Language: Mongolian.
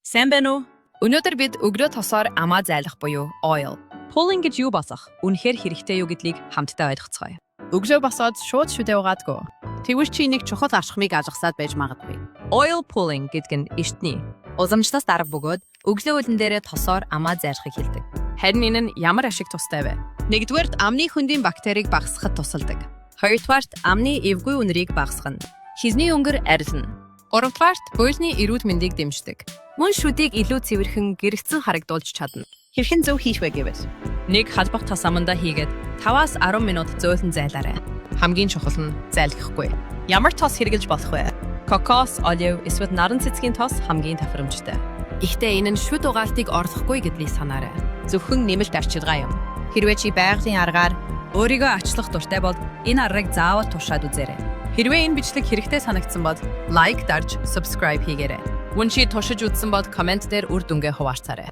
Сайн байна уу? Өнөөдөр бид өглөө тосоор амаа зайлах буюу oil pulling гэж юу болох, үнэхээр хэрэгтэй юу гэдгийг хамтдаа ойлгоцгоё. Өглөө босоод шууд шүдээ угаадгүй. Тэгвэл чи нэг чухал ашхмыг алгасаад байж магадгүй. Oil pulling гэдэг нь эртний уламжлалт арга бөгөөд өглөө үлэн дээрээ тосоор амаа зайлахыг хэлдэг. Харин энэ нь ямар ашиг тустай вэ? Нэгдүгээрт, амны хөндийн бактерийг багасгахад тусалдаг. Хоёрдугаарт, амны эвгүй үнэрийг багасгана. Хизний өнгөр арилна. Гуравдугаарт, буйлны эрүүл мэндийг дэмждэг. Мөн шүдийг илүү цэвэрхэн, гэрэлтсэн харагдуулж чадна. Хэрхэн зөв хийх вэ гэвэл Нэг халбах тос амандаа хийгээд 5-аас 10 минут зөөлөн зайлаарай. Хамгийн чухал нь зайлахгүй. Ямар тос хэрэглэж болох вэ? Кокос, олив эсвэл наран цэцгийн тос хамгийн тохиромжтой. Гэхдээ энэ нь шүд угаалтыг орлохгүй гэдгийг санаарай. Зөвхөн нэмэлт арчилгаа юм. Хэрвээ чи байгалийн аргаар Өөрийгөө ачлах дуртай бол энэ аргыг заавал туршаад үзээрэй. Хэрвээ энэ бичлэг хэрэгтэй санагдсан бол like дарж subscribe хийгээрэй. Мөн чи туршиж үзсэн бол comment дээр үр дүнгээ хуваалцаарай.